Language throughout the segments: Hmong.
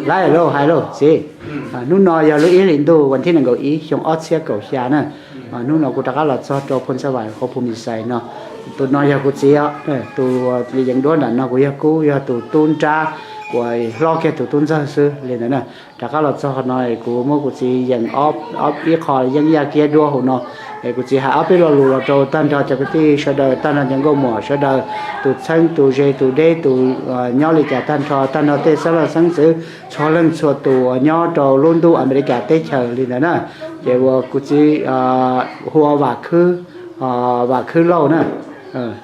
Laij lauj, hais lauj txiv. Hnub no yog lub ib hlis ntuj vas thib nees nkaum ib xyoo ob txhiab kaum xya na. Hnub no kuv rov qab los txog rau Phoos Xas Vais qhov Phoos Mis Xais no. Tus no yog kuv txiv os, tus yees duab nram no kuv yog Kub, yog tus tub nrab uas hlob kiag tus tub ntxawg xwb li ntawd na. Rov qab los txog qhov no kuv muab kuv txiv yees ob ib qho yeeb yaj kiab duab hauv no. Es kuv txiv hais ob peb lo lus los rau tag nrho cov kwv tij sawv daws, tag nrho cov nkauj muam sawv daws, tus txheeb tus ze tus deb tus nyob li cas tag nrho, tag nrho tej xeeb leej xeeb ntxwv txhua leej txhua tus uas nyob rau lub ntuj Amelikas teb chaws li ntawd na. Ces uas kuv txiv hu ua Vam Khwb, Vam Khwb Lauj na.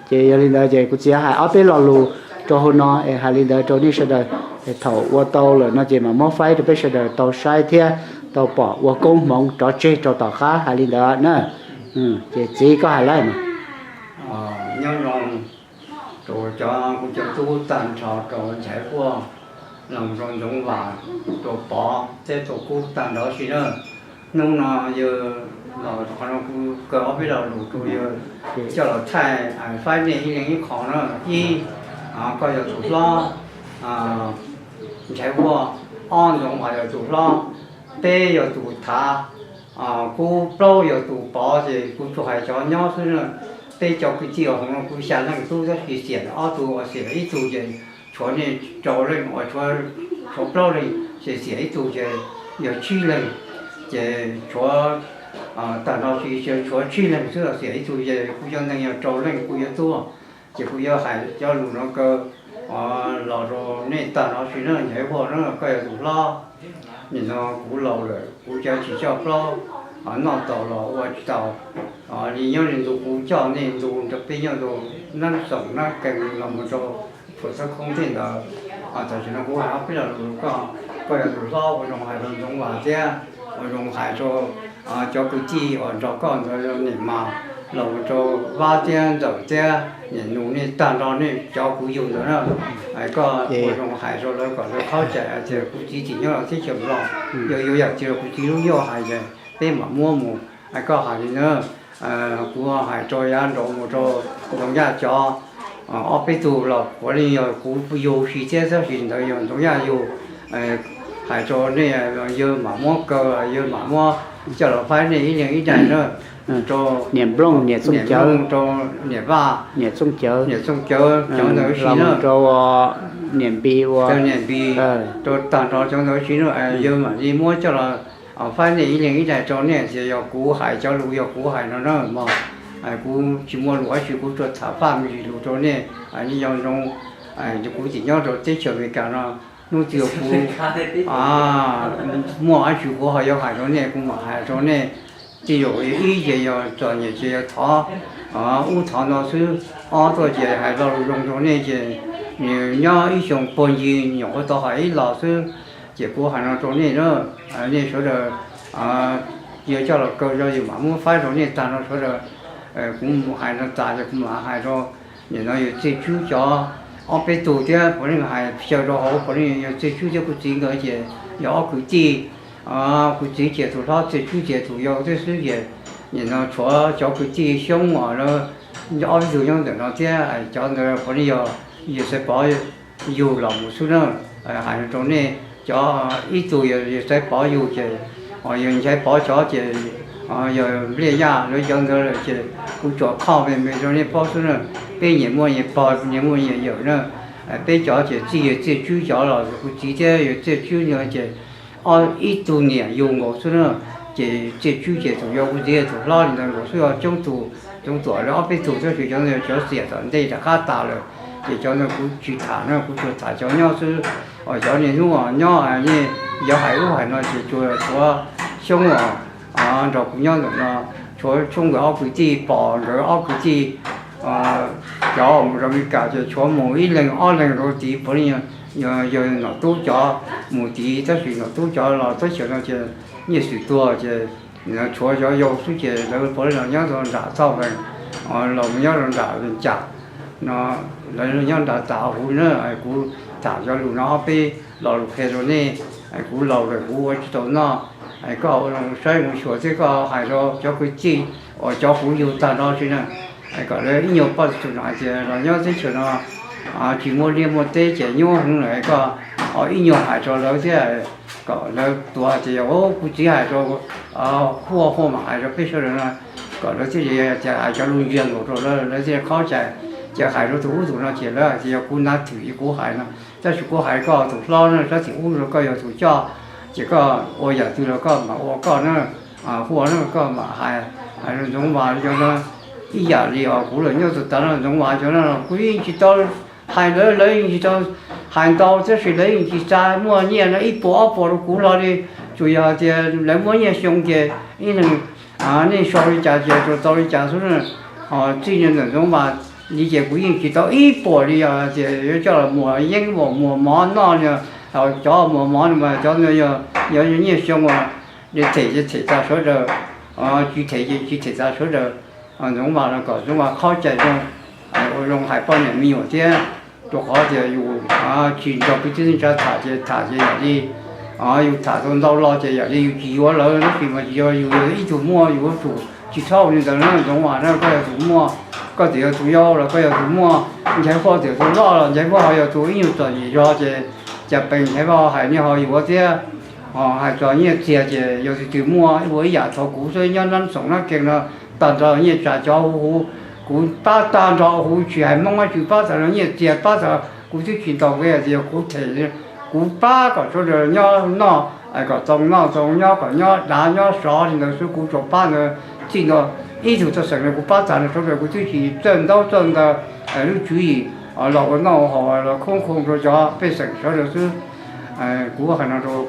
Ces yog li ntawd ces kuv txiv hais ob peb lo lus rau hauv no es hais li ntawd rau nej sawv daws. Thaum ua tau lawm no ces mam muab faib rau peb sawv daws tau saib thiab tau pom ua koob hmoov rov tseg rau tom qab hais li ntawd na. Ces txiv koj hais lawm mas. Nyob zoo rau cov kuv cov tub tag nrho, rau Nchaiv Huaj, los rau Ntxoov Vam, rau Pov thiab rau Kub tag nrho si na. Hnub no yawg los qhov no kuv kawg ob peb lo lus rau yawg coj los thaij faib nej ib leeg ib qho na. Ib, koj yog tus hlob Nchaiv Huaj, ob Ntxoov Vam yog tus hlob, peb yog tus thav, kuv plaub yog tus pov ces kuv tsuas hais cov nyob xwb na. Peb cov kwv tij hauv no kuv xya leej tub tab sis xiam ob tug, xiam ib tug ces tshuav nej rau leej uas tshuav plaub leeg ces xiam ib tug ces yog tsib leeg. Ces tshuav tag nrho tsis tshuav tsib leeg xwb los xiam ib tug ces kuv cov neeg yog rau leej kuv yuav tuaj. Ces kuv yuav hais cov lus no kaw los rau nej tag nrho tsis na, Nchaiv Huaj na, koj yog tus hlob. Nim no kuv laus lawm kuv cov tsis coj plaub noj tau los ua tsis tau li. Nyob li ntu kuv coj nej ntu rau peb nyob ntu Nab Xoom Nab Kees los mus rau Phuam Xab Khoob tej ntawd. Tam sim no kuv hais ob peb lo lus rau koj, koj yog tus hlob ua zoo hais rau Ntxoov Vam thiab ua zoo hais rau cov kwv tij uas nrog koj ntawd niam mas los mus rau Vab thiab Ntxawm thiab niam nus nej tag nrho nej cov kuv yug ntawd na. Koj ua zoo hais rau lawv kom lawv txhob cais tias kuv txiv tsis nyob rau teb chaws Nplog, yog yuav yam tsis rau kuv txiv lub ncauj hais ces peb mam muab mus. Koj hais li na, kuv hais rau yav nraud mus rau Ntxoov Yaj cov ob peb tug los puav leej yog kuv yug si thiab tab sis ntawd yog Ntxoov Yaj yug. Hais rau nej, yawg mam muab kaw, yawg mam muab coj los faib nej ib leeg ib daim na. Rau niam Nplooj, niam Txooj Cawv, rau niam Vaj, niam Txooj Cawv, niam Txooj Cawv cov ntawd si na, rau niam Npis ua, niam Npis, rau tag nrho cov ntawd si na, yawg mam li muab coj los faib nej ib leeg ib daim rau nej tias yog kuv hais cov lus yog kuv hais no na mog. Kuv tsis muaj lus dab tsi, kuv tsuas tham faj me ntsis lus rau nej. Nej nco ntsoov, kuv tseem nyob rau teb chaws Amelikas no, hnub twg kuv muaj dab tsi kuv ho yuav hais rau nej kuv mam hais rau nej. Tej zaum ib ces yog txom nyem ces yog thov ub thov no xwb, ob tuaj ces hais lo lus zoo rau nej ces nws nyob ib xyoo puag ncig nyuam qhuav tau hais ib los xwb. Ces kuv hais no rau nej na, nej sawv daws, yog coj los kaw zog yus mam muab faib rau nej tag nrho sawv daws. Kuv hais no tas ces kuv mam hais rau, nim no yog Txiaj Tswb cov ob peb tug thiab puav leej hais xyaw rau hauv, puav leej yog Txiaj Tswb thiab kuv txiv nkawd ces yog ob kwv tij. Kuv txiv ces tus hlob, Txiaj Tswb ces tus yau thiab xwb ces nim no tshuav cov kwv tij Xyoob os, ob peb tug nyob ntawm no thiab cov ntawd puav leej yog yawg Xaiv Pov yug los mus xwb na. Hais rau nej, cov ib tug yog yawg Xaiv Pov yug ces, yawg Nchaiv Pov cov ces yog Npliaj Yaj lawv cov ntawd lawm ces kuv tsuas qhoj me me rau nej paub xwb na. Peb nyias muaj nyias pog, nyias muaj nyias yawm na. Peb cov ces txij yawg Txiaj Tswb cov los kuv txiv thiab yawg Txiaj Tswb no ces ib tug niam yug nkaus xwb na. Ces Txiaj Tswb ces tus yau, kuv txiv tus hlob li ntawd nkaus xwb, coob tus, coob tuam li ob peb tug tab sis cov ntawd cov xiam tom ntej rov qab tas lawm. Ces cov ntawd kuv tsis tham na, kuv tsuas tham cov nyob xwb. Cov niaj hnub nyob, nej yuav hais ub hais no ces tsuas tshuav Xyoob os, nrog kuv nyob ntawm no, tshuav Xyoob nkawd ob kwv tij, Pom nkawd ob kwv tij, cov mus rau Amelikas ces tshuav mus ib leeg ob leeg rau tid, puav leej yog Nom Tub cov mus tid tab sis Nom Tub cov los teb chaws no ces nyiaj txiag tuag ces tshuav cov yau xwb ces lawv puav leej los nyob rau nram Thoj Vees, los nyob rau nram Vees Cas no, lawv nyob nram tas huv na. Kuv tham cov lus no ob peb lo lus qhia rau nej, kuv laus lawm kuv ua tsis tau noj. Koj ua zoo saib zoo xyuas thiab koj hais rau cov kwv tij uas cov kuv yug tag nrho si na, kom lawv ib nyuag poj tus no hais tias los nyob teb chaws no tsis muaj liaj muaj teb ces nyuaj heev lawm, koj ib nyuag hais rau lawv thiab, kom lawv tuav tias yog kuv txiv hais rau, Huaj, Huaj mam hais rau peb sawv daws no, kom lawv thiaj li tias hais cov lus ntsia nkaus rau lawv, lawv thiaj li qhov cai. Ces hais rau tus ub tus no ces lawv hais tias yog kuv nav thwm li kuv hais no, tab sis kuv hais koj tus hlob no sab tim ub, koj yog tus coj, ces koj ua yam twg los koj mam ua koj na, Huaj na, koj mam hais. Ntxoov Vas cov no ib yam li os, kuv los nyob tus tav no, Ntxoov Vas cov no kuv yeej tsis tau hais lawv, lawv yeej tsis tau hais ntau, tab sis lawv yeej tsis txav muaj nyiaj no ib puas ob puas rau kuv hlo li. Tsuas yog tias lawv muab nyiaj xyoo ces ib leeg nej sau li cas ces tau li cas xwb. Ho txij no ntawm Ntxoov Vas li ces kuv yeej tsis tau ib puas li, yog tias yuav coj los muas yeeb muas mov noj li, cov muas mov no mas cov ntawd yog nyiaj xyoo uas them ces them tas sawv daws, tsis them ces tsis them tas sawv daws. Ntxoov Vas no kom Ntxoov Vas qhov cai zoo, ua zoo hais poj niam me nyuam thiab, rau qhov tias yus tsis nrog kwv tij neej tsa tham ces tham ces yam li yus tham tau ntau lo ces yam li yus tsis yuav lawv, tab sis mas tsis yog, yus yog ib tug muaj yus yuav tsum tsis txhob ua li ntawd na Ntxoov Vas na. Koj yog tus muaj, koj txawm yog tus yau los koj yog tus muaj, Nchaiv Huaj txawm tus loj los Nchaiv Huaj ho yog tus ib nyuag txom nyem zog ces cas pes Nchaiv Huaj hais nej ho yuav thiab. Ho hais txog nyiaj txiag ces yog tus twg muaj ua ib yam thov kuv xwb, nyob Nab Xoom Nab Kees no tag nrho nyiaj tsa cov huv huv, kuv pab tag nrho huv, tsis hais Hmoob dab tsi pab tag nrho, nyiaj txiag pab tag, kuv twb tsis ntaus nqi tias yog kuv them, kuv pab kom sawv daws nyob noj, kom tau noj tau nyob, kom nyob dav nyob sov li ntawd xwb, kuv tsuas pab ntawd. Txij no ib tug txoj xeem no kuv pab tag nrho sawv daws, kuv twb tsis txawj ntaub txawj ntawv, lub tswv yim los ua noj ua haus los khoob khoo rau cov pej xeem sawv daws xwb. Kuv hais no rau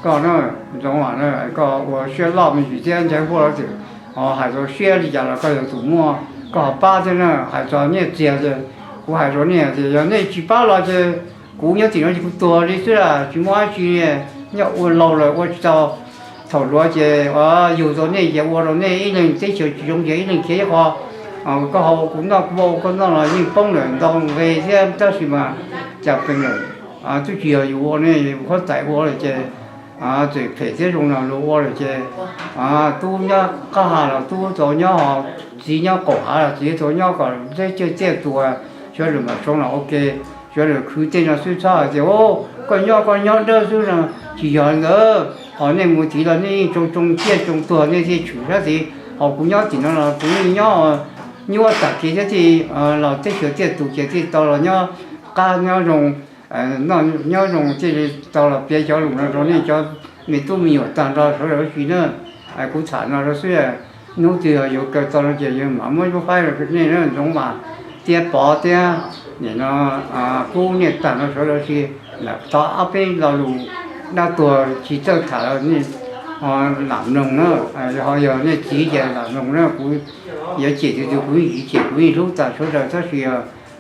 koj na, Ntxoov Vas na, koj ua siab loj me ntsis thiab, Nchaiv Huaj lawv txawm ho hais txog siab li cas los koj yog tus muaj, koj ho pab thiab na. Hais txog nyiaj txiag ces kuv hais rau nej tias yog nej tsis pab los ces kuv nyob tim no ces kuv tuag li xwb las, tsis muaj dab tsi, nyob ua laus lawm ua tsis tau. Thaum hluas ces yug tau nej ces ua rau nej ib leeg teb chaws tsis zoo ces ib leeg khiav ib qho. Koj ho ua kuv noj, kuv ho ua koj noj los yeej poob lawm ntau nqe thiab, tab sis mas cas peem lawm, twb tsis yog yus ua ne, huab tais ua lawm ces txawm phem thiab zoo no luag ua lawm ces tub nyob qab hav los tub tau nyob, ho txiv nyob qaum hav los txiv tau nyob, kom teb chaws tiaj tus sawv daws mam zoo los ua ke. Sawv daws khwv tej no xwb, txhob hais tias koj nyob koj nyob dawb xwb no, tsis yog li ntawd. Ho nej mus tid los nej yeej tsoo tsoo tiaj tsoo tuag nej thiaj tshwm sab tid, ho kuv nyob tim no los kuv yeej nyob nyuaj tag kev thiab, thiaj los teb chaws tiaj tus ces thiaj tau los nyob qab nyob zoo, nyob zoo thiaj li tau los piav cov lus no rau nej cov me tub me nyuam tag nrho sawv daws ua si na. Kuv tham no rau xwb, hnub twg yuav kawm tau no ces yog mam muab lub faib rau nej na, Ntxoov Vas thiab Pov thiab, nim no Kub, nej tag nrho sawv daws ua si. Thov ob peb lo lus dab tuag tsis txawj tham los nej lam mloog na, ho yog nej txiv ces lam mloog na. Kuv yuav cem tus twg kuv yeej tsis cem, kuv yeej hlub tag sawv daws, tab sis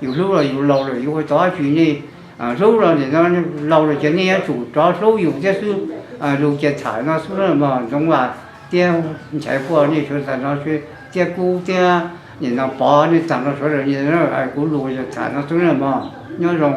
yus hlub los yus laus lawm yus ua tau dab tsi nej hlub los nim no laus lawm ces nej yuav tsum rov hlub yus thiab xwb. Lus ces tham no xwb na mog, Ntxoov Vas thiab Nchaiv Huaj nej sawv daws no, thiab Kub thiab nim no Pov nej tag nrho sawv daws, kuv lus tham no xwb na mog, nyob zoo.